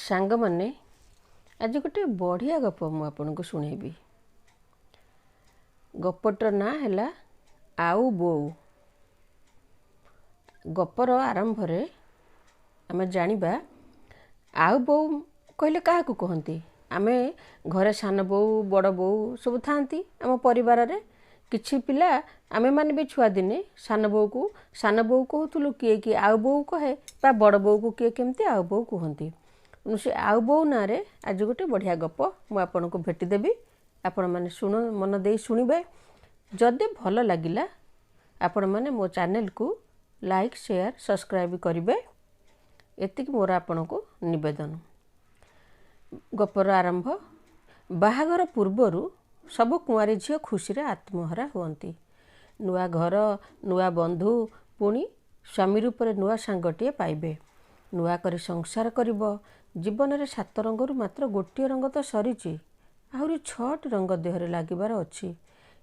ସାଙ୍ଗମାନେ, ଆଜି ଗୋଟେ ବଢ଼ିଆ ଗପ ମୁଁ ଆପଣଙ୍କୁ ଶୁଣେଇବି। ଗପଟିର ନାଁ ହେଲା ଆଉ ବୋଉ। ଗପର ଆରମ୍ଭରେ ଆମେ ଜାଣିବା ଆଉ ବୋଉ କହିଲେ କାହାକୁ କୁହନ୍ତି। ଆମେ ଘରେ ସାନ ବୋଉ, ବଡ଼ ବୋଉ ସବୁ ଥାଆନ୍ତି ଆମ ପରିବାରରେ। କିଛି ପିଲା ଆମେମାନେ ବି ଛୁଆଦିନେ ସାନ ବୋଉକୁ ସାନ ବୋଉ କହୁଥିଲୁ, କିଏ କିଏ ଆଉ ବୋଉ କହେ ବା ବଡ଼ ବୋଉକୁ କିଏ କେମିତି ଆଉ ବୋଉ କୁହନ୍ତି। ସେ ଆଉ ବୋଉ ନାଁରେ ଆଜି ଗୋଟେ ବଢ଼ିଆ ଗପ ମୁଁ ଆପଣଙ୍କୁ ଭେଟି ଦେବି। ଆପଣମାନେ ଶୁଣ, ମନ ଦେଇ ଶୁଣିବେ। ଯଦି ଭଲ ଲାଗିଲା ଆପଣମାନେ ମୋ ଚ୍ୟାନେଲକୁ ଲାଇକ୍, ସେୟାର, ସବସ୍କ୍ରାଇବ୍ କରିବେ। ଏତିକି ମୋର ଆପଣଙ୍କୁ ନିବେଦନ। ଗପର ଆରମ୍ଭ। ବାହାଘର ପୂର୍ବରୁ ସବୁ କୁଆଁରୀ ଝିଅ ଖୁସିରେ ଆତ୍ମହରା ହୁଅନ୍ତି। ନୂଆ ଘର, ନୂଆ ବନ୍ଧୁ, ପୁଣି ସ୍ୱାମୀ ରୂପରେ ନୂଆ ସାଙ୍ଗଟିଏ ପାଇବେ। ନୂଆ କରି ସଂସାର କରିବ। ଜୀବନରେ 7 ରଙ୍ଗରୁ ମାତ୍ର ଗୋଟିଏ ରଙ୍ଗ ତ ସରିଛି, ଆହୁରି 6ଟି ରଙ୍ଗ ଦେହରେ ଲାଗିବାର ଅଛି।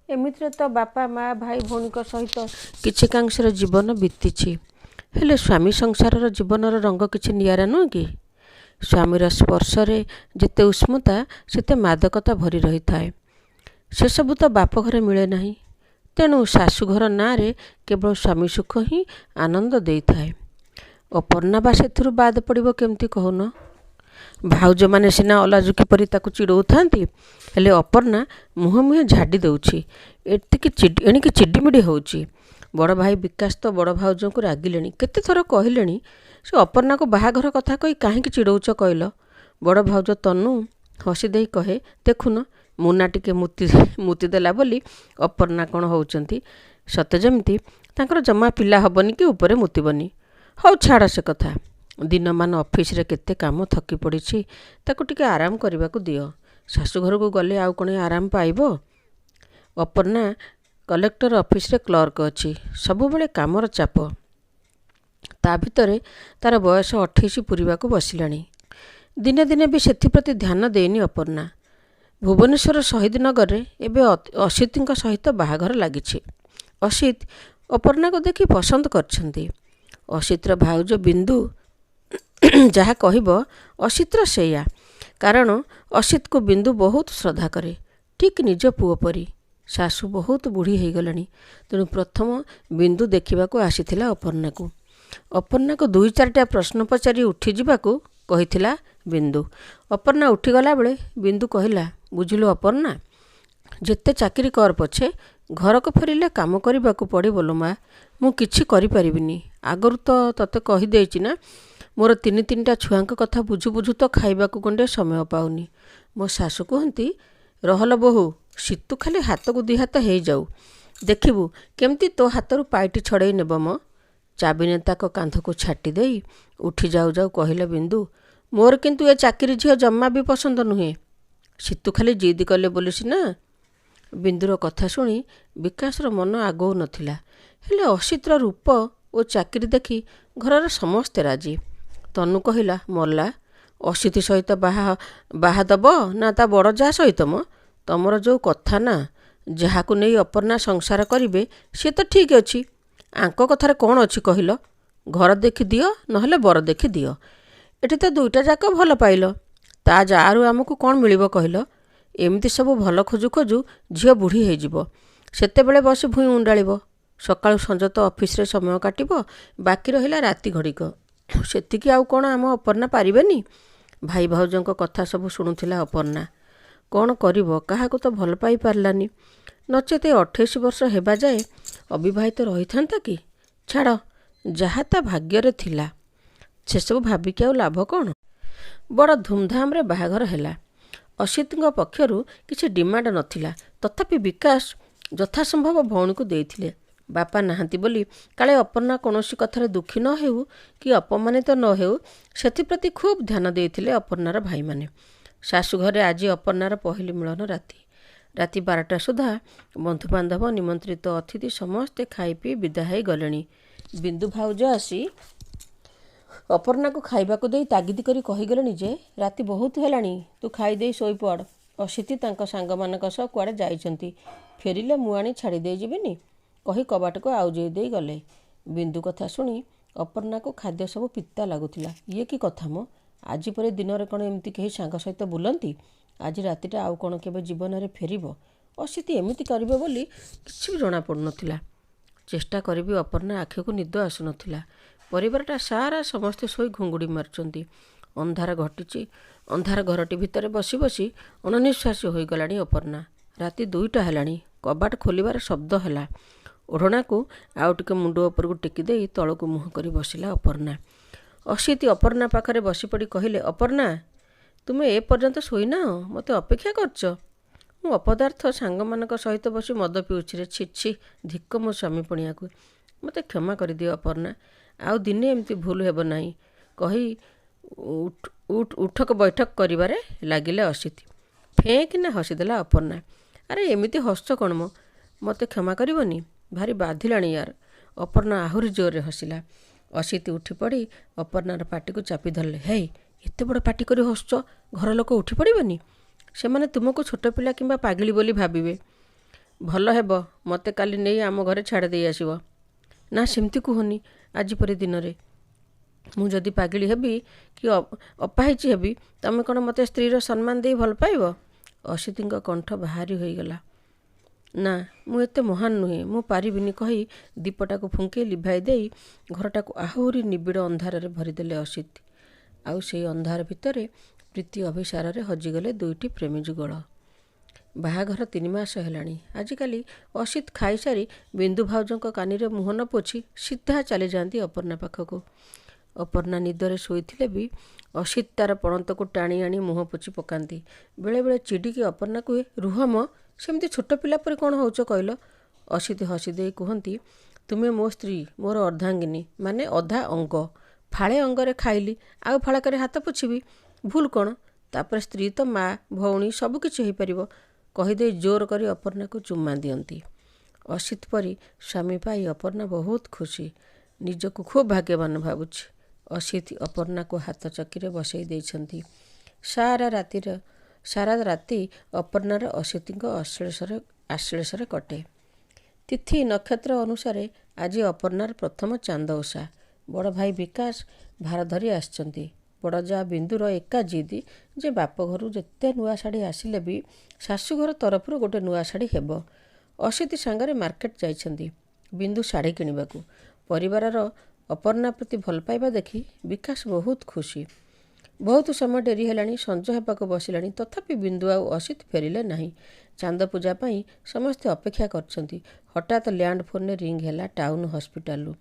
ଏମିତିରେ ତ ବାପା, ମା, ଭାଇ ଭଉଣୀଙ୍କ ସହିତ କିଛିକାଂଶରେ ଜୀବନ ବିତିଛି, ହେଲେ ସ୍ୱାମୀ ସଂସାରର ଜୀବନର ରଙ୍ଗ କିଛି ନିଆରା ନୁହେଁ କି? ସ୍ୱାମୀର ସ୍ପର୍ଶରେ ଯେତେ ଉଷ୍ମତା, ସେତେ ମାଦକତା ଭରି ରହିଥାଏ। ସେସବୁ ତ ବାପ ଘରେ ମିଳେ ନାହିଁ। ତେଣୁ ଶାଶୁଘର ନାଁରେ କେବଳ ସ୍ୱାମୀ ସୁଖ ହିଁ ଆନନ୍ଦ ଦେଇଥାଏ। ଅପର୍ଣ୍ଣା ବା ସେଥିରୁ ବାଦ ପଡ଼ିବ କେମିତି କହୁନ? ଭାଉଜମାନେ ସିନା ଅଲାଜୁକି ପରି ତାକୁ ଚିଡ଼ଉଥାନ୍ତି, ହେଲେ ଅପର୍ଣ୍ଣା ମୁହଁ ମୁହେଁ ଝାଡ଼ି ଦେଉଛି। ଏତିକି ଏଣିକି ଚିଡ଼ିମିଡ଼ି ହେଉଛି। ବଡ଼ ଭାଇ ବିକାଶ ତ ବଡ଼ ଭାଉଜଙ୍କୁ ରାଗିଲେଣି, କେତେ ଥର କହିଲେଣି ସେ ଅପର୍ଣ୍ଣାକୁ ବାହାଘର କଥା କହି କାହିଁକି ଚିଡ଼ଉଛ କହିଲ? ବଡ଼ ଭାଉଜ ତନୁ ହସି ଦେଇ କହେ, ଦେଖୁନ ମୁନା ଟିକେ ମୁତି ଦେଲା ବୋଲି ଅପର୍ଣ୍ଣା କ'ଣ ହେଉଛନ୍ତି, ସତେ ଯେମିତି ତାଙ୍କର ଜମା ପିଲା ହେବନି କି ଉପରେ ମୁତିବନି। ହଉ ଛାଡ଼ ସେ କଥା, ଦିନମାନ ଅଫିସରେ କେତେ କାମ ଥକି ପଡ଼ିଛି, ତାକୁ ଟିକେ ଆରାମ କରିବାକୁ ଦିଅ। ଶାଶୁଘରକୁ ଗଲେ ଆଉ କ'ଣ ଆରାମ ପାଇବ? ଅପର୍ଣ୍ଣା କଲେକ୍ଟର ଅଫିସରେ କ୍ଲର୍କ ଅଛି, ସବୁବେଳେ କାମର ଚାପ। ତା ଭିତରେ ତାର ବୟସ 28 ପୂରିବାକୁ ବସିଲାଣି। ଦିନେ ଦିନେ ବି ସେଥିପ୍ରତି ଧ୍ୟାନ ଦେଇନି ଅପର୍ଣ୍ଣା। ଭୁବନେଶ୍ୱର ଶହୀଦନଗରରେ ଏବେ ଅସିତଙ୍କ ସହିତ ବାହାଘର ଲାଗିଛି। ଅସିତ ଅପର୍ଣ୍ଣାକୁ ଦେଖି ପସନ୍ଦ କରିଛନ୍ତି। ଅସିତର ଭାଉଜ ବିନ୍ଦୁ ଯାହା କହିବ ଅସିତର ସେଇଆ, କାରଣ ଅସିତକୁ ବିନ୍ଦୁ ବହୁତ ଶ୍ରଦ୍ଧା କରେ, ଠିକ୍ ନିଜ ପୁଅ ପରି। ଶାଶୁ ବହୁତ ବୁଢ଼ୀ ହେଇଗଲେଣି, ତେଣୁ ପ୍ରଥମ ବିନ୍ଦୁ ଦେଖିବାକୁ ଆସିଥିଲା ଅପର୍ଣ୍ଣାକୁ। ଅପର୍ଣ୍ଣାକୁ 2-4ଟା ପ୍ରଶ୍ନ ପଚାରି ଉଠିଯିବାକୁ କହିଥିଲା ବିନ୍ଦୁ। ଅପର୍ଣ୍ଣା ଉଠିଗଲା ବେଳେ ବିନ୍ଦୁ କହିଲା, ବୁଝିଲୁ ଅପର୍ଣ୍ଣା, ଯେତେ ଚାକିରି କର ପଛେ ଘରକୁ ଫେରିଲେ କାମ କରିବାକୁ ପଡ଼ିବ ଲୋ ମା। ମୁଁ କିଛି କରିପାରିବିନି। ଆଗରୁ ତ ତତେ କହିଦେଇଛି ନା, ମୋର 3-3ଟା ଛୁଆଙ୍କ କଥା ବୁଝୁ ବୁଝୁ ତ ଖାଇବାକୁ ଗଣ୍ଡେ ସମୟ ପାଉନି। ମୋ ଶାଶୁ କୁହନ୍ତି, ରହଲ ବୋହୂ, ସିତୁ ଖାଲି ହାତକୁ 2 ହାତ ହେଇଯାଉ, ଦେଖିବୁ କେମିତି ତୋ ହାତରୁ ପାଇଟି ଛଡ଼େଇ ନେବ ମ। ଚାବି ନେତାଙ୍କ କାନ୍ଧକୁ ଛାଟି ଦେଇ ଉଠି ଯାଉ ଯାଉ କହିଲା ବିନ୍ଦୁ, ମୋର କିନ୍ତୁ ଏ ଚାକିରି ଝିଅ ଜମା ବି ପସନ୍ଦ ନୁହେଁ। ସିତୁ ଖାଲି ଜିଦି କଲେ ବୋଲି ସିନା। ବିନ୍ଦୁର କଥା ଶୁଣି ବିକାଶର ମନ ଆଗଉ ନଥିଲା, ହେଲେ ଅସିତର ରୂପ ଓ ଚାକିରି ଦେଖି ଘରର ସମସ୍ତେ ରାଜି। ତନୁ କହିଲା, ମଲା, ଅସିତ ସହିତ ବାହା ଦବ ନା ତା ବଡ଼ ଯା ସହିତ ମ? ତମର ଯେଉଁ କଥା ନା, ଯାହାକୁ ନେଇ ଅପର୍ଣ୍ଣା ସଂସାର କରିବେ ସିଏ ତ ଠିକ୍ ଅଛି, ଆଙ୍କ କଥାରେ କ'ଣ ଅଛି କହିଲ? ଘର ଦେଖି ଦିଅ, ନହେଲେ ବର ଦେଖି ଦିଅ। ଏଠି ତ 2ଟା ଯାକ ଭଲ ପାଇଲ, ତା ଯାଆରୁ ଆମକୁ କ'ଣ ମିଳିବ କହିଲ? ଏମିତି ସବୁ ଭଲ ଖୋଜୁ ଖୋଜୁ ଝିଅ ବୁଢ଼ୀ ହେଇଯିବ, ସେତେବେଳେ ବସି ଭୁଇଁ ଉଣ୍ଡାଳିବ। ସକାଳୁ ସଞ୍ଜ ତ ଅଫିସରେ ସମୟ କାଟିବ, ବାକି ରହିଲା ରାତି ଘଡ଼ିକ, ସେତିକି ଆଉ କ'ଣ ଆମ ଅପର୍ଣ୍ଣା ପାରିବେନି? ଭାଇ ଭାଉଜଙ୍କ କଥା ସବୁ ଶୁଣୁଥିଲା ଅପର୍ଣ୍ଣା। କ'ଣ କରିବ, କାହାକୁ ତ ଭଲ ପାଇପାରିଲାନି। ନଚେତ 28 ବର୍ଷ ହେବା ଯାଏ ଅବିବାହିତ ରହିଥାନ୍ତା କି? ଛାଡ଼, ଯାହା ତା ଭାଗ୍ୟରେ ଥିଲା ସେସବୁ ଭାବିକି ଆଉ ଲାଭ କ'ଣ? ବଡ଼ ଧୁମଧାମରେ ବାହାଘର ହେଲା। ଅସିତଙ୍କ ପକ୍ଷରୁ କିଛି ଡିମାଣ୍ଡ ନଥିଲା, ତଥାପି ବିକାଶ ଯଥାସମ୍ଭବ ଭଉଣୀକୁ ଦେଇଥିଲେ। ବାପା ନାହାନ୍ତି ବୋଲି କାଳେ ଅପର୍ଣ୍ଣା କୌଣସି କଥାରେ ଦୁଃଖୀ ନ ହେଉ କି ଅପମାନିତ ନ ହେଉ, ସେଥିପ୍ରତି ଖୁବ୍ ଧ୍ୟାନ ଦେଇଥିଲେ ଅପର୍ଣ୍ଣାର ଭାଇମାନେ। ଶାଶୁଘରେ ଆଜି ଅପର୍ଣ୍ଣାର ପହିଲି ମିଳନ ରାତି। ରାତି 12ଟା ସୁଦ୍ଧା ବନ୍ଧୁବାନ୍ଧବ, ନିମନ୍ତ୍ରିତ ଅତିଥି ସମସ୍ତେ ଖାଇ ପିଇ ବିଦା ହେଇଗଲେଣି। ବିନ୍ଦୁ ଭାଉଜ ଆସି ଅପର୍ଣ୍ଣାକୁ ଖାଇବାକୁ ଦେଇ ତାଗିଦ କରି କହିଗଲେଣି ଯେ ରାତି ବହୁତ ହେଲାଣି, ତୁ ଖାଇଦେଇ ଶୋଇପଡ଼। ଅସିତି ତାଙ୍କ ସାଙ୍ଗମାନଙ୍କ ସହ କୁଆଡ଼େ ଯାଇଛନ୍ତି, ଫେରିଲେ ମୁଁ ଆଣି ଛାଡ଼ି ଦେଇଯିବିନି କହି କବାଟକୁ ଆଉଜେଇ ଦେଇ ଗଲେ। ବିନ୍ଦୁ କଥା ଶୁଣି ଅପର୍ଣ୍ଣାକୁ ଖାଦ୍ୟ ସବୁ ପିତା ଲାଗୁଥିଲା। ଇଏ କି କଥା ମ, ଆଜି ପରି ଦିନରେ କ'ଣ ଏମିତି କେହି ସାଙ୍ଗ ସହିତ ବୁଲନ୍ତି? ଆଜି ରାତିଟା ଆଉ କ'ଣ କେବେ ଜୀବନରେ ଫେରିବ? ଅସିତ ଏମିତି କରିବ ବୋଲି କିଛି ବି ଜଣାପଡ଼ୁନଥିଲା। ଚେଷ୍ଟା କରିବି ଅପର୍ଣ୍ଣା ଆଖିକୁ ନିଦ ଆସୁନଥିଲା। ପରିବାରଟା ସାରା ସମସ୍ତେ ଶୋଇ ଘୁଙ୍ଗୁଡ଼ି ମାରୁଛନ୍ତି। ଅନ୍ଧାର ଘଟିଛି। ଅନ୍ଧାର ଘରଟି ଭିତରେ ବସି ବସି ଅଣନିଶ୍ୱାସୀ ହୋଇଗଲାଣି ଅପର୍ଣ୍ଣା। ରାତି 2ଟା ହେଲାଣି। କବାଟ ଖୋଲିବାର ଶବ୍ଦ ହେଲା। ଓଢ଼ଣାକୁ ଆଉ ଟିକେ ମୁଣ୍ଡ ଉପରକୁ ଟେକି ଦେଇ ତଳକୁ ମୁହଁ କରି ବସିଲା ଅପର୍ଣ୍ଣା। ଅସିତ ଅପର୍ଣ୍ଣା ପାଖରେ ବସିପଡ଼ି କହିଲେ, ଅପର୍ଣ୍ଣା, ତୁମେ ଏ ପର୍ଯ୍ୟନ୍ତ ଶୋଇନାହ? ମୋତେ ଅପେକ୍ଷା କରିଛ? ମୁଁ ଅପଦାର୍ଥ ସାଙ୍ଗମାନଙ୍କ ସହିତ ବସି ମଦ ପିଉଛି ରେ। ଛି ଛି, ଧିକ ମୋ ସ୍ୱାମୀ ପଣିଆକୁ। ମୋତେ କ୍ଷମା କରିଦିଅ ଅପର୍ଣ୍ଣା, ଆଉ ଦିନେ ଏମିତି ଭୁଲ ହେବ ନାହିଁ, କହି ଉଠକ ବୈଠକ କରିବାରେ ଲାଗିଲେ ଅସିତ। ଫେଁକିନା ହସିଦେଲା ଅପର୍ଣ୍ଣା। ଆରେ ଏମିତି ହସୁଛ କ'ଣ ମ? ମୋତେ କ୍ଷମା କରିବନି? ଭାରି ବାଧିଲାଣି ୟାର। ଅପର୍ଣ୍ଣା ଆହୁରି ଜୋରରେ ହସିଲା। ଅସିତ ଉଠି ପଡ଼ି ଅପର୍ଣ୍ଣାର ପାଟିକୁ ଚାପି ଧରିଲେ। ହେଇ, ଏତେ ବଡ଼ ପାଟି କରି ହସୁଛ, ଘର ଲୋକ ଉଠି ପଡ଼ିବେନି? ସେମାନେ ତୁମକୁ ଛୋଟ ପିଲା କିମ୍ବା ପାଗିଳି ବୋଲି ଭାବିବେ। ଭଲ ହେବ ମୋତେ କାଲି ନେଇ ଆମ ଘରେ ଛାଡ଼ି ଦେଇ ଆସିବ। ନା, ସେମିତି କୁହନି। ଆଜି ପରି ଦିନରେ ମୁଁ ଯଦି ପାଗିଳି ହେବି କି ଅପାହିଚି ହେବି, ତମେ କ'ଣ ମୋତେ ସ୍ତ୍ରୀର ସମ୍ମାନ ଦେଇ ଭଲ ପାଇବ? ଅସିତିଙ୍କ କଣ୍ଠ ବାହାରି ହୋଇଗଲା। ନା, ମୁଁ ଏତେ ମହାନ ନୁହେଁ, ମୁଁ ପାରିବିନି, କହି ଦୀପଟାକୁ ଫୁଙ୍କେଇ ଲିଭାଇ ଦେଇ ଘରଟାକୁ ଆହୁରି ନିବିଡ଼ ଅନ୍ଧାରରେ ଭରିଦେଲେ ଅସିତ। ଆଉ ସେଇ ଅନ୍ଧାର ଭିତରେ ପ୍ରୀତି ଅଭିସାରରେ ହଜିଗଲେ ଦୁଇଟି ପ୍ରେମୀ ଯୁଗଳ। ବାହାଘର 3 ମାସ ହେଲାଣି। ଆଜିକାଲି ଅସିତ ଖାଇସାରି ବିନ୍ଦୁ ଭାଉଜଙ୍କ କାନିରେ ମୁହଁ ନ ପୋଛି ସିଧା ଚାଲିଯାଆନ୍ତି ଅପର୍ଣ୍ଣା ପାଖକୁ। ଅପର୍ଣ୍ଣା ନିଦରେ ଶୋଇଥିଲେ ବି ଅସିତ ତାର ପଣତକୁ ଟାଣି ଆଣି ମୁହଁ ପୋଛି ପକାନ୍ତି। ବେଳେବେଳେ ଚିଡ଼ିକି ଅପର୍ଣ୍ଣା କୁହେ, ରୁହ ମ, ସେମିତି ଛୋଟ ପିଲା ପରି କ'ଣ ହେଉଛ କହିଲ? ଅସିତ ହସିଦେଇ କୁହନ୍ତି, ତୁମେ ମୋ ସ୍ତ୍ରୀ, ମୋର ଅର୍ଦ୍ଧାଙ୍ଗିନୀ, ମାନେ ଅଧା ଅଙ୍ଗ। ଫାଳେ ଅଙ୍ଗରେ ଖାଇଲି, ଆଉ ଫାଳକରେ ହାତ ପୋଛିବି, ଭୁଲ କ'ଣ? ତାପରେ ସ୍ତ୍ରୀ ତ ମା, ଭଉଣୀ ସବୁ କିଛି ହେଇପାରିବ, କହିଦେଇ ଜୋର କରି ଅପର୍ଣ୍ଣାକୁ ଚୁମା ଦିଅନ୍ତି। ଅସିତ ପରି ସ୍ୱାମୀ ପାଇ ଅପର୍ଣ୍ଣା ବହୁତ ଖୁସି। ନିଜକୁ ଖୁବ୍ ଭାଗ୍ୟବାନ ଭାବୁଛି। ଅସିତ ଅପର୍ଣ୍ଣାକୁ ହାତ ଚକିରେ ବସେଇ ଦେଇଛନ୍ତି। ସାରା ରାତି ଅପର୍ଣ୍ଣାର ଅସିତଙ୍କ ଆଶ୍ଳେଷରେ କଟେ। ତିଥି ନକ୍ଷତ୍ର ଅନୁସାରେ ଆଜି ଅପର୍ଣ୍ଣାର ପ୍ରଥମ ଚାନ୍ଦ ଓଷା। ବଡ଼ ଭାଇ ବିକାଶ ଭାର ଧରି ଆସିଛନ୍ତି। ବଡ଼ ଯା ବିନ୍ଦୁର ଏକା ଜିଦି ଯେ ବାପ ଘରୁ ଯେତେ ନୂଆ ଶାଢ଼ୀ ଆସିଲେ ବି ଶାଶୁଘର ତରଫରୁ ଗୋଟେ ନୂଆ ଶାଢ଼ୀ ହେବ। ଅସିତ ସାଙ୍ଗରେ ମାର୍କେଟ ଯାଇଛନ୍ତି ବିନ୍ଦୁ ଶାଢ଼ୀ କିଣିବାକୁ। ପରିବାରର ଅପର୍ଣ୍ଣା ପ୍ରତି ଭଲ ପାଇବା ଦେଖି ବିକାଶ ବହୁତ ଖୁସି। ବହୁତ ସମୟ ଡେରି ହେଲାଣି, ସଞ୍ଜ ହେବାକୁ ବସିଲାଣି, ତଥାପି ବିନ୍ଦୁ ଆଉ ଅସିତ ଫେରିଲେ ନାହିଁ। ଚାନ୍ଦ ପୂଜା ପାଇଁ ସମସ୍ତେ ଅପେକ୍ଷା କରିଛନ୍ତି। ହଠାତ୍ ଲ୍ୟାଣ୍ଡ ଫୋନ୍ରେ ରିଙ୍ଗ ହେଲା ଟାଉନ୍ ହସ୍ପିଟାଲରୁ।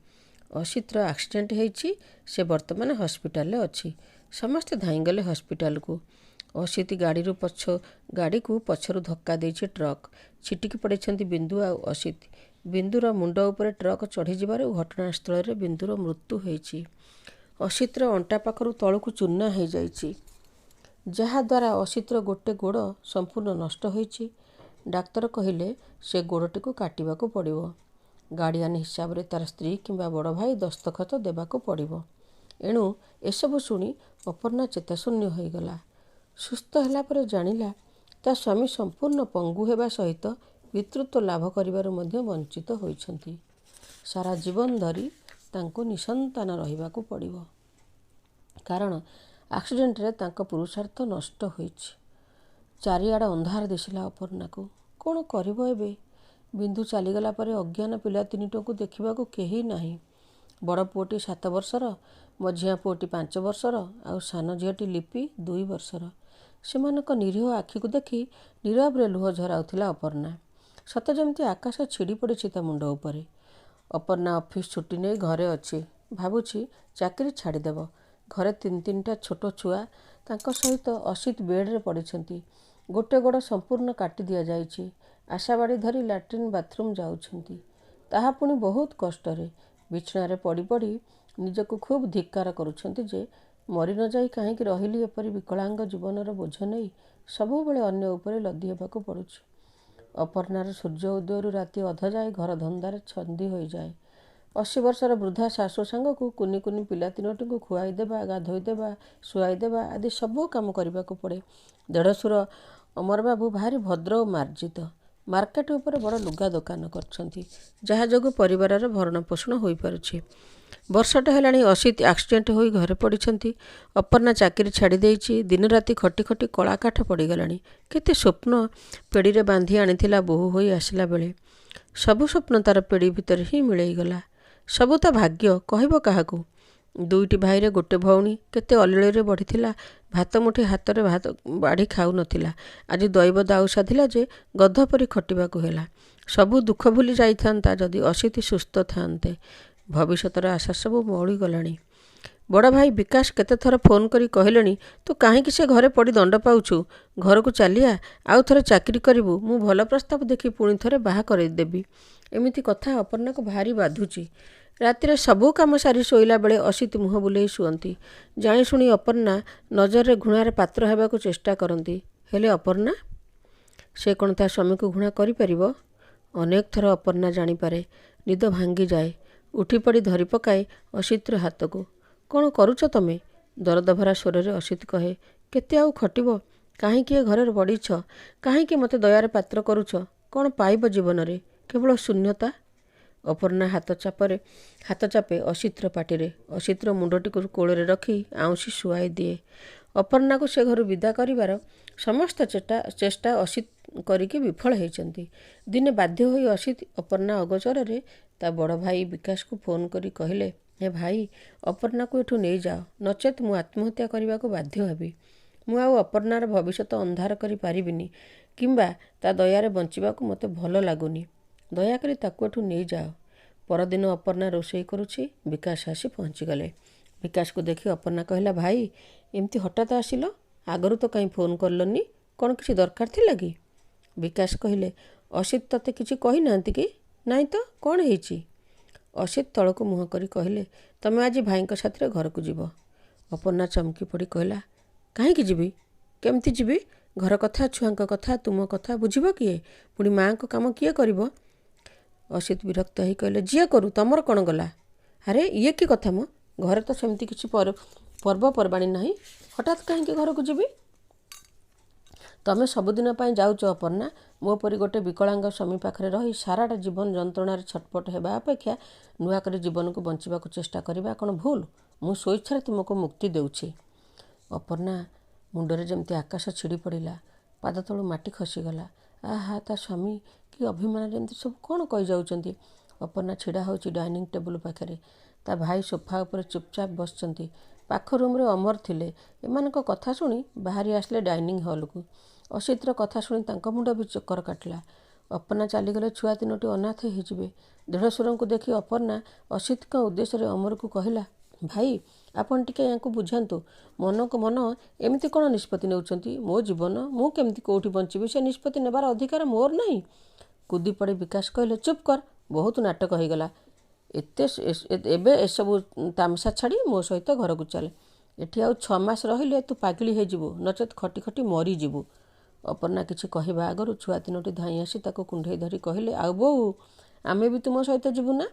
ଅସିତର ଆକ୍ସିଡେଣ୍ଟ ହେଇଛି, ସେ ବର୍ତ୍ତମାନ ହସ୍ପିଟାଲରେ ଅଛି। ସମସ୍ତେ ଧାଇଁଗଲେ ହସ୍ପିଟାଲକୁ। ଅସିତ ଗାଡ଼ିକୁ ପଛରୁ ଧକ୍କା ଦେଇଛି ଟ୍ରକ୍। ଛିଟିକି ପଡ଼ିଛନ୍ତି ବିନ୍ଦୁ ଆଉ ଅସିତ। ବିନ୍ଦୁର ମୁଣ୍ଡ ଉପରେ ଟ୍ରକ୍ ଚଢ଼ିଯିବାରୁ ଘଟଣାସ୍ଥଳରେ ବିନ୍ଦୁର ମୃତ୍ୟୁ ହେଇଛି। ଅସିତର ଅଣ୍ଟା ପାଖରୁ ତଳକୁ ଚୂନା ହେଇଯାଇଛି, ଯାହାଦ୍ୱାରା ଅସିତର ଗୋଟେ ଗୋଡ଼ ସମ୍ପୂର୍ଣ୍ଣ ନଷ୍ଟ ହୋଇଛି। ଡାକ୍ତର କହିଲେ ସେ ଗୋଡ଼ଟିକୁ କାଟିବାକୁ ପଡ଼ିବ। ଗାର୍ଡ଼ିଆନ୍ ହିସାବରେ ତାର ସ୍ତ୍ରୀ କିମ୍ବା ବଡ଼ ଭାଇ ଦସ୍ତଖତ ଦେବାକୁ ପଡ଼ିବ। ଏଣୁ ଏସବୁ ଶୁଣି ଅପର୍ଣ୍ଣା ଚେତାଶୂନ୍ୟ ହୋଇଗଲା। ସୁସ୍ଥ ହେଲା ପରେ ଜାଣିଲା ତା ସ୍ୱାମୀ ସମ୍ପୂର୍ଣ୍ଣ ପଙ୍ଗୁ ହେବା ସହିତ ପିତୃତ୍ୱ ଲାଭ କରିବାରୁ ମଧ୍ୟ ବଞ୍ଚିତ ହୋଇଛନ୍ତି। ସାରା ଜୀବନ ଧରି ତାଙ୍କୁ ନିଃସନ୍ତାନ ରହିବାକୁ ପଡ଼ିବ, କାରଣ ଆକ୍ସିଡେଣ୍ଟରେ ତାଙ୍କ ପୁରୁଷାର୍ଥ ନଷ୍ଟ ହୋଇଛି। ଚାରିଆଡ଼ ଅନ୍ଧାର ଦିଶିଲା ଅପର୍ଣ୍ଣାକୁ। କ'ଣ କରିବ ଏବେ? ବିନ୍ଦୁ ଚାଲିଗଲା ପରେ ଅଜ୍ଞାନ ପିଲା ତିନିଟଙ୍କୁ ଦେଖିବାକୁ କେହି ନାହିଁ। ବଡ଼ ପୁଅଟି 7 ବର୍ଷର, ମଝିଆ ପୁଅଟି 5 ବର୍ଷର, ଆଉ ସାନ ଝିଅଟି ଲିପି 2 ବର୍ଷର। ସେମାନଙ୍କ ନିରୀହ ଆଖିକୁ ଦେଖି ନୀରବରେ ଲୁହ ଝରାଉଥିଲା ଅପର୍ଣ୍ଣା। ସତେ ଯେମିତି ଆକାଶ ଛିଡ଼ି ପଡ଼ିଛି ତା ମୁଣ୍ଡ ଉପରେ। ଅପର୍ଣ୍ଣା ଅଫିସ ଛୁଟି ନେଇ ଘରେ ଅଛି। ଭାବୁଛି ଚାକିରି ଛାଡ଼ିଦେବ। ଘରେ 3-3ଟା ଛୋଟ ଛୁଆ, ତାଙ୍କ ସହିତ ଅସିତ ବେଡ଼ରେ ପଡ଼ିଛନ୍ତି। ଗୋଟେ ଗୋଡ଼ ସମ୍ପୂର୍ଣ୍ଣ କାଟି ଦିଆଯାଇଛି। ଆଶାବାଡ଼ି ଧରି ଲାଟ୍ରିନ୍ ବାଥରୁମ୍ ଯାଉଛନ୍ତି, ତାହା ପୁଣି ବହୁତ କଷ୍ଟରେ। ବିଛଣାରେ ପଡ଼ି ପଡ଼ି ନିଜକୁ ଖୁବ୍ ଧିକ୍କାର କରୁଛନ୍ତି ଯେ ମରି ନ ଯାଇ କାହିଁକି ରହିଲି ଏପରି ବିକଳାଙ୍ଗ ଜୀବନର ବୋଝ ନେଇ ସବୁବେଳେ ଅନ୍ୟ ଉପରେ ଲଦି ହେବାକୁ ପଡ଼ୁଛି। ଅପର୍ଣ୍ଣାର ସୂର୍ଯ୍ୟ ଉଦୟରୁ ରାତି ଅଧ ଯାଏ ଘର ଧନ୍ଦାରେ ଛନ୍ଦି ହୋଇଯାଏ। 80 ବର୍ଷର ବୃଦ୍ଧା ଶାଶୁ ସାଙ୍ଗକୁ କୁନି କୁନି ପିଲା ତିନୋଟିଙ୍କୁ ଖୁଆଇ ଦେବା, ଗାଧୋଇ ଦେବା, ଶୁଆଇ ଦେବା ଆଦି ସବୁ କାମ କରିବାକୁ ପଡ଼େ। ଦେଢ଼ଶୁର ଅମରବାବୁ ଭାରି ଭଦ୍ର ଓ ମାର୍ଜିତ। ମାର୍କେଟ ଉପରେ ବଡ଼ ଲୁଗା ଦୋକାନ କରିଛନ୍ତି, ଯାହା ଯୋଗୁଁ ପରିବାରର ଭରଣ ପୋଷଣ ହୋଇପାରୁଛି। ବର୍ଷଟେ ହେଲାଣି ଅସିତ ଆକ୍ସିଡେଣ୍ଟ ହୋଇ ଘରେ ପଡ଼ିଛନ୍ତି। ଅପର୍ଣ୍ଣା ଚାକିରି ଛାଡ଼ି ଦେଇଛି। ଦିନରାତି ଖଟି ଖଟି କଳାକାଠ ପଡ଼ିଗଲାଣି। କେତେ ସ୍ୱପ୍ନ ପେଡ଼ିରେ ବାନ୍ଧି ଆଣିଥିଲା ବୋହୂ ହୋଇ ଆସିଲା ବେଳେ। ସବୁ ସ୍ୱପ୍ନ ତା'ର ପେଡ଼ି ଭିତରେ ହିଁ ମିଳେଇଗଲା। ସବୁ ତା ଭାଗ୍ୟ, କହିବ କାହାକୁ? ଦୁଇଟି ଭାଇରେ ଗୋଟେ ଭଉଣୀ। କେତେ ଅଲିଳରେ ବଢ଼ିଥିଲା। ଭାତ ମୁଠି ହାତରେ ଭାତ ବାଢ଼ି ଖାଉନଥିଲା। ଆଜି ଦୈବ ଦାଉ ସାଧିଲା ଯେ ଗଧ ପରି ଖଟିବାକୁ ହେଲା। ସବୁ ଦୁଃଖ ଭୁଲି ଯାଇଥାନ୍ତା ଯଦି ଅସିତ ସୁସ୍ଥ ଥାନ୍ତେ। ଭବିଷ୍ୟତର ଆଶା ସବୁ ମଉଳିଗଲାଣି। ବଡ଼ ଭାଇ ବିକାଶ କେତେଥର ଫୋନ୍ କରି କହିଲେଣି, ତୁ କାହିଁକି ସେ ଘରେ ପଡ଼ି ଦଣ୍ଡ ପାଉଛୁ? ଘରକୁ ଚାଲିଆ, ଆଉ ଥରେ ଚାକିରି କରିବୁ। ମୁଁ ଭଲ ପ୍ରସ୍ତାବ ଦେଖି ପୁଣି ଥରେ ବାହା କରେଇଦେବି। ଏମିତି କଥା ଅପର୍ଣ୍ଣାକୁ ଭାରି ବାଧୁଛି। ରାତିରେ ସବୁ କାମ ସାରି ଶୋଇଲା ବେଳେ ଅସିତ ମୁହଁ ବୁଲେଇ ଶୁଅନ୍ତି। ଜାଣିଶୁଣି ଅପର୍ଣ୍ଣା ନଜରରେ ଘୃଣାର ପାତ୍ର ହେବାକୁ ଚେଷ୍ଟା କରନ୍ତି। ହେଲେ ଅପର୍ଣ୍ଣା, ସେ କ'ଣ ତା ସ୍ୱାମୀକୁ ଘୃଣା କରିପାରିବ? ଅନେକ ଥର ଅପର୍ଣ୍ଣା ଜାଣିପାରେ। ନିଦ ଭାଙ୍ଗିଯାଏ। ଉଠିପଡ଼ି ଧରି ପକାଏ ଅସିତର ହାତକୁ। କ'ଣ କରୁଛ ତମେ? ଦରଦଭରା ସ୍ୱରରେ ଅସିତ କହେ, କେତେ ଆଉ ଖଟିବ? କାହିଁକି ଏ ଘରେ ପଡ଼ିଛ? କାହିଁକି ମୋତେ ଦୟାର ପାତ୍ର କରୁଛ? କ'ଣ ପାଇବ ଜୀବନରେ? କେବଳ ଶୂନ୍ୟତା। ଅପର୍ଣ୍ଣା ହାତ ଚାପେ ଅସିତର ପାଟିରେ। ଅସିତର ମୁଣ୍ଡଟିକୁ କୋଳରେ ରଖି ଆଉଁସି ଶୁଆଇ ଦିଏ। ଅପର୍ଣ୍ଣାକୁ ସେ ଘରୁ ବିଦା କରିବାର ସମସ୍ତ ଚେଷ୍ଟା ଅସିତ କରିକି ବିଫଳ ହେଇଛନ୍ତି। ଦିନେ ବାଧ୍ୟ ହୋଇ ଅସିତ ଅପର୍ଣ୍ଣା ଅଗୋଚରରେ ତା ବଡ଼ ଭାଇ ବିକାଶକୁ ଫୋନ୍ କରି କହିଲେ, ହେ ଭାଇ, ଅପର୍ଣ୍ଣାକୁ ଏଠୁ ନେଇଯାଅ, ନଚେତ୍ ମୁଁ ଆତ୍ମହତ୍ୟା କରିବାକୁ ବାଧ୍ୟ ହେବି। ମୁଁ ଆଉ ଅପର୍ଣ୍ଣାର ଭବିଷ୍ୟତ ଅନ୍ଧାର କରିପାରିବିନି କିମ୍ବା ତା ଦୟାରେ ବଞ୍ଚିବାକୁ ମୋତେ ଭଲ ଲାଗୁନି। ଦୟାକରି ତାକୁ ଏଠୁ ନେଇଯାଅ। ପରଦିନ ଅପର୍ଣ୍ଣା ରୋଷେଇ କରୁଛି। ବିକାଶ ଆସି ପହଞ୍ଚିଗଲେ। ବିକାଶକୁ ଦେଖି ଅପର୍ଣ୍ଣା କହିଲା, ଭାଇ, ଏମିତି ହଠାତ୍ ଆସିଲ? ଆଗରୁ ତ କାହିଁ ଫୋନ୍ କଲନି? କ'ଣ କିଛି ଦରକାର ଥିଲା କି? ବିକାଶ କହିଲେ, ଅସିତ ତତେ କିଛି କହିନାହାନ୍ତି କି? ନାଇଁ ତ, କ'ଣ ହେଇଛି? ଅସିତ ତଳକୁ ମୁହଁ କରି କହିଲେ, ତମେ ଆଜି ଭାଇଙ୍କ ସାଥିରେ ଘରକୁ ଯିବ। ଅପର୍ଣ୍ଣା ଚମକି ପଡ଼ି କହିଲା, କାହିଁକି ଯିବି? କେମିତି ଯିବି? ଘର କଥା, ଛୁଆଙ୍କ କଥା, ତୁମ କଥା ବୁଝିବ କିଏ? ପୁଣି ମାଆଙ୍କ କାମ କିଏ କରିବ? ଅସିତ ବିରକ୍ତ ହେଇ କହିଲେ, ଯିଏ କରୁ, ତମର କ'ଣ ଗଲା? ଆରେ ଇଏ କି କଥା ମ? ଘରେ ତ ସେମିତି କିଛି ପର୍ବପର୍ବାଣୀ ନାହିଁ, ହଠାତ୍ କାହିଁକି ଘରକୁ ଯିବି? ତମେ ସବୁଦିନ ପାଇଁ ଯାଉଛ ଅପର୍ଣ୍ଣା। ମୋ ପରି ଗୋଟେ ବିକଳାଙ୍ଗ ସ୍ୱାମୀ ପାଖରେ ରହି ସାରାଟା ଜୀବନ ଯନ୍ତ୍ରଣାରେ ଛଟପଟ ହେବା ଅପେକ୍ଷା ନୂଆ କରି ଜୀବନକୁ ବଞ୍ଚିବାକୁ ଚେଷ୍ଟା କରିବା କ'ଣ ଭୁଲ? ମୁଁ ସ୍ୱଇଚ୍ଛାରେ ତୁମକୁ ମୁକ୍ତି ଦେଉଛି। ଅପର୍ଣ୍ଣା ମୁଣ୍ଡରେ ଯେମିତି ଆକାଶ ଛିଡ଼ି ପଡ଼ିଲା। ପାଦ ତଳୁ ମାଟି ଖସିଗଲା। ଆହା, ତା ସ୍ୱାମୀ କି ଅଭିମାନରେ ଏମିତି ସବୁ କ'ଣ କହିଯାଉଛନ୍ତି। ଅପର୍ଣ୍ଣା ଛିଡ଼ା ହେଉଛି ଡାଇନିଂ ଟେବୁଲ ପାଖରେ। ତା ଭାଇ ସୋଫା ଉପରେ ଚୁପଚାପ ବସିଛନ୍ତି। ପାଖ ରୁମ୍ରେ ଅମର ଥିଲେ। ଏମାନଙ୍କ କଥା ଶୁଣି ବାହାରି ଆସିଲେ ଡାଇନିଂ ହଲ୍କୁ। ଅସିତର କଥା ଶୁଣି ତାଙ୍କ ମୁଣ୍ଡ ବି ଚକ୍କର କାଟିଲା। ଅପର୍ଣ୍ଣା ଚାଲିଗଲେ ଛୁଆ ତିନୋଟି ଅନାଥ ହେଇଯିବେ। ଦେଢ଼ଶୁରଙ୍କୁ ଦେଖି ଅପର୍ଣ୍ଣା ଅସିତଙ୍କ ଉଦ୍ଦେଶ୍ୟରେ ଅମରକୁ କହିଲା, ଭାଇ, ଆପଣ ଟିକେ ୟାଙ୍କୁ ବୁଝାନ୍ତୁ। ମନକୁ ମନ ଏମିତି କ'ଣ ନିଷ୍ପତ୍ତି ନେଉଛନ୍ତି? ମୋ ଜୀବନ, ମୁଁ କେମିତି କେଉଁଠି ବଞ୍ଚିବି ସେ ନିଷ୍ପତ୍ତି ନେବାର ଅଧିକାର ମୋର ନାହିଁ? କୁଦି ପଡ଼ି ବିକାଶ କହିଲେ, ଚୁପ୍ କର, ବହୁତ ନାଟକ ହେଇଗଲା। ଏତେ ଏବେ ଏସବୁ ତାମସା ଛାଡ଼ି ମୋ ସହିତ ଘରକୁ ଚାଲେ। ଏଠି ଆଉ 6 ମାସ ରହିଲେ ତୁ ପାଗିଳି ହେଇଯିବୁ, ନଚେତ୍ ଖଟି ଖଟି ମରିଯିବୁ। ଅପର୍ଣ୍ଣା କିଛି କହିବା ଆଗରୁ ଛୁଆ ତିନୋଟି ଧାଇଁ ଆସି ତାକୁ କୁଣ୍ଢେଇ ଧରି କହିଲେ, ଆଉ ବୋଉ, ଆମେ ବି ତୁମ ସହିତ ଯିବୁ ନା?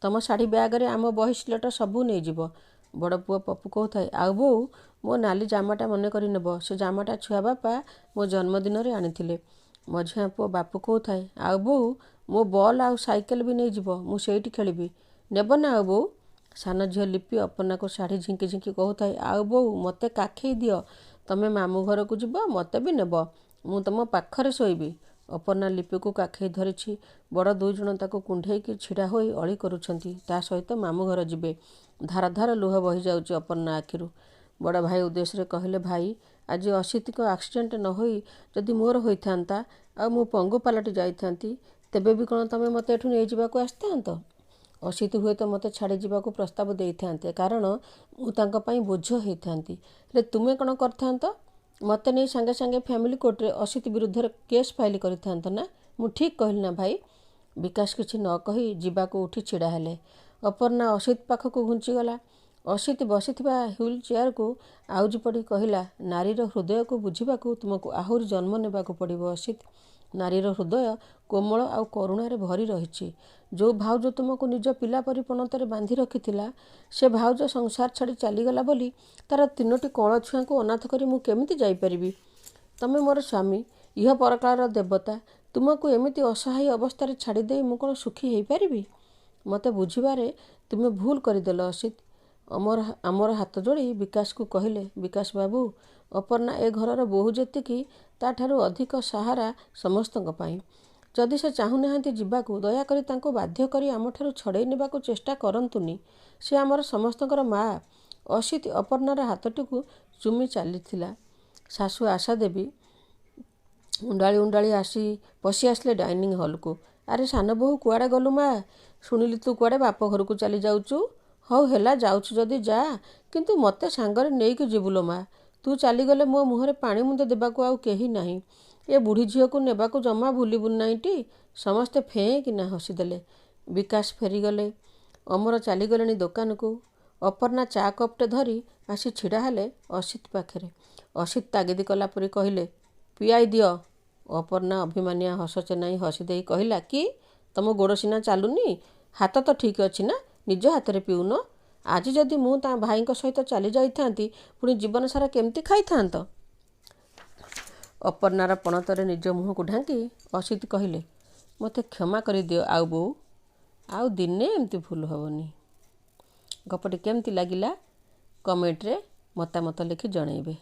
ତମ ଶାଢ଼ୀ ବ୍ୟାଗରେ ଆମ ବହି ସ୍ଲେଟ ସବୁ ନେଇଯିବ। ବଡ଼ ପୁଅ ପପୁ କହୁଥାଏ, ଆଉ ବୋଉ, ମୋ ନାଲି ଜାମାଟା ମନେ କରି ନେବ। ସେ ଜାମାଟା ଛୁଆ ବାପା ମୋ ଜନ୍ମଦିନରେ ଆଣିଥିଲେ। ମଝିଆ ପୁଅ ବାପୁ କହୁଥାଏ, ଆଉ ବୋଉ, ମୋ ବଲ୍ ଆଉ ସାଇକେଲ ବି ନେଇଯିବ, ମୁଁ ସେଇଠି ଖେଳିବି। ନେବ ନା ଆଉ ବୋଉ? ସାନ ଝିଅ ଲିପି ଅପର୍ଣ୍ଣାକୁ ଶାଢ଼ୀ ଝିଙ୍କି ଝିଙ୍କି କହୁଥାଏ, ଆଉ ବୋଉ, ମୋତେ କାଖେଇ ଦିଅ। ତମେ ମାମୁଁ ଘରକୁ ଯିବ, ମୋତେ ବି ନେବ। ମୁଁ ତମ ପାଖରେ ଶୋଇବି। ଅପର୍ଣ୍ଣା ଲିପିକୁ କାଖେଇ ଧରିଛି। ବଡ଼ ଦୁଇଜଣ ତାକୁ କୁଣ୍ଢେଇକି ଛିଡ଼ା ହୋଇ ଅଳି କରୁଛନ୍ତି, ତା ସହିତ ମାମୁଁ ଘର ଯିବେ। ଧାର ଧାର ଲୁହ ବହିଯାଉଛି ଅପର୍ଣ୍ଣା ଆଖିରୁ। ବଡ଼ ଭାଇ ଉଦ୍ଦେଶ୍ୟରେ କହିଲେ, ଭାଇ, ଆଜି ଅସିତଙ୍କ ଆକ୍ସିଡେଣ୍ଟ ନ ହୋଇ ଯଦି ମୋର ହୋଇଥାନ୍ତା ଆଉ ମୁଁ ପଙ୍ଗୁ ପାଲଟି ଯାଇଥାନ୍ତି, ତେବେ ବି କ'ଣ ତମେ ମୋତେ ଏଠୁ ନେଇଯିବାକୁ ଆସିଥାନ୍ତ? ଅସିତ ହୁଏତ ମୋତେ ଛାଡ଼ିଯିବାକୁ ପ୍ରସ୍ତାବ ଦେଇଥାନ୍ତେ, କାରଣ ମୁଁ ତାଙ୍କ ପାଇଁ ବୋଝ ହେଇଥାନ୍ତି। ହେଲେ ତୁମେ କ'ଣ କରିଥାନ୍ତ? ମୋତେ ନେଇ ସାଙ୍ଗେ ସାଙ୍ଗେ ଫ୍ୟାମିଲି କୋର୍ଟରେ ଅସିତ ବିରୁଦ୍ଧରେ କେସ୍ ଫାଇଲ୍ କରିଥାନ୍ତ ନା? ମୁଁ ଠିକ୍ କହିଲି ନା ଭାଇ? ବିକାଶ କିଛି ନ କହି ଯିବାକୁ ଉଠି ଛିଡ଼ା ହେଲେ। ଅପର୍ଣ୍ଣା ଅସିତ ପାଖକୁ ଘୁଞ୍ଚିଗଲା। ଅସିତ ବସିଥିବା ହ୍ୱିଲ୍ ଚେୟାରକୁ ଆଉଜି ପଡ଼ି କହିଲା, ନାରୀର ହୃଦୟକୁ ବୁଝିବାକୁ ତୁମକୁ ଆହୁରି ଜନ୍ମ ନେବାକୁ ପଡ଼ିବ ଅସିତ। ନାରୀର ହୃଦୟ କୋମଳ ଆଉ କରୁଣାରେ ଭରି ରହିଛି। ଯେଉଁ ଭାଉଜ ତୁମକୁ ନିଜ ପିଲା ପରି ପଣତରେ ବାନ୍ଧି ରଖିଥିଲା, ସେ ଭାଉଜ ସଂସାର ଛାଡ଼ି ଚାଲିଗଲା ବୋଲି ତାର ତିନୋଟି କଅଁଳ ଛୁଆଙ୍କୁ ଅନାଥ କରି ମୁଁ କେମିତି ଯାଇପାରିବି? ତମେ ମୋର ସ୍ୱାମୀ, ଇହ ପରକାଳର ଦେବତା। ତୁମକୁ ଏମିତି ଅସହାୟ ଅବସ୍ଥାରେ ଛାଡ଼ିଦେଇ ମୁଁ କ'ଣ ସୁଖୀ ହେଇପାରିବି? ମୋତେ ବୁଝିବାରେ ତୁମେ ଭୁଲ କରିଦେଲ ଅସିତ। ଅମର ହାତ ଯୋଡ଼ି ବିକାଶକୁ କହିଲେ, ବିକାଶ ବାବୁ, ଅପର୍ଣ୍ଣା ଏ ଘରର ବୋହୂ ଯେତିକି, ତା'ଠାରୁ ଅଧିକ ସାହାରା ସମସ୍ତଙ୍କ ପାଇଁ। ଯଦି ସେ ଚାହୁଁନାହାନ୍ତି ଯିବାକୁ, ଦୟାକରି ତାଙ୍କୁ ବାଧ୍ୟ କରି ଆମଠାରୁ ଛଡ଼େଇ ନେବାକୁ ଚେଷ୍ଟା କରନ୍ତୁନି। ସେ ଆମର ସମସ୍ତଙ୍କର ମାଆ। ଅସିତ ଅପର୍ଣ୍ଣାର ହାତଟିକୁ ଚୁମି ଚାଲିଥିଲା। ଶାଶୁ ଆଶା ଦେବୀ ଉଣ୍ଡାଳି ଉଣ୍ଡାଳି ଆସି ପଶି ଆସିଲେ ଡାଇନିଂ ହଲ୍କୁ। ଆରେ ସାନ ବୋହୂ, କୁଆଡ଼େ ଗଲୁ ମା? ଶୁଣିଲି ତୁ କୁଆଡ଼େ ବାପ ଘରକୁ ଚାଲି ଯାଉଛୁ। ହଉ ହେଲା, ଯାଉଛୁ ଯଦି ଯା, କିନ୍ତୁ ମୋତେ ସାଙ୍ଗରେ ନେଇକି ଯିବୁ ଲୋ ମା। ତୁ ଚାଲିଗଲେ ମୋ ମୁହଁରେ ପାଣି ମୁନ୍ଦେ ଦେବାକୁ ଆଉ କେହି ନାହିଁ। ଏ ବୁଢ଼ୀ ଝିଅକୁ ନେବାକୁ ଜମା ଭୁଲିବୁନି ନାଇଁଟି? ସମସ୍ତେ ଫେଁ କିନା ହସିଦେଲେ। ବିକାଶ ଫେରିଗଲେ। ଅମର ଚାଲିଗଲେଣି ଦୋକାନକୁ। ଅପର୍ଣ୍ଣା ଚା କପ୍ଟେ ଧରି ଆସି ଛିଡ଼ା ହେଲେ ଅସିତ ପାଖରେ। ଅସିତ ତାଗିଦ କଲା ପରି କହିଲେ, ପିଆଇ ଦିଅ। ଅପର୍ଣ୍ଣା ଅଭିମାନିଆ ହସ ଚେନାଇ ହସିଦେଇ କହିଲା, କି ତମ ଗୋଡ଼ ସିନା ଚାଲୁନି, ହାତ ତ ଠିକ୍ ଅଛି ନା? ନିଜ ହାତରେ ପିଉନ। ଆଜି ଯଦି ମୁଁ ତା ଭାଇଙ୍କ ସହିତ ଚାଲି ଯାଇଥାନ୍ତି, ପୁଣି ଜୀବନ ସାରା କେମିତି ଖାଇଥାନ୍ତ? ଅପର୍ଣ୍ଣାର ପଣତରେ ନିଜ ମୁହଁକୁ ଢାଙ୍କି ଅସିତ କହିଲେ, ମୋତେ କ୍ଷମା କରିଦିଅ ଆଉ ବୋଉ, ଆଉ ଦିନେ ଏମିତି ଭୁଲ ହେବନି। ଗପଟି କେମିତି ଲାଗିଲା କମେଣ୍ଟରେ ମତାମତ ଲେଖି ଜଣାଇବେ।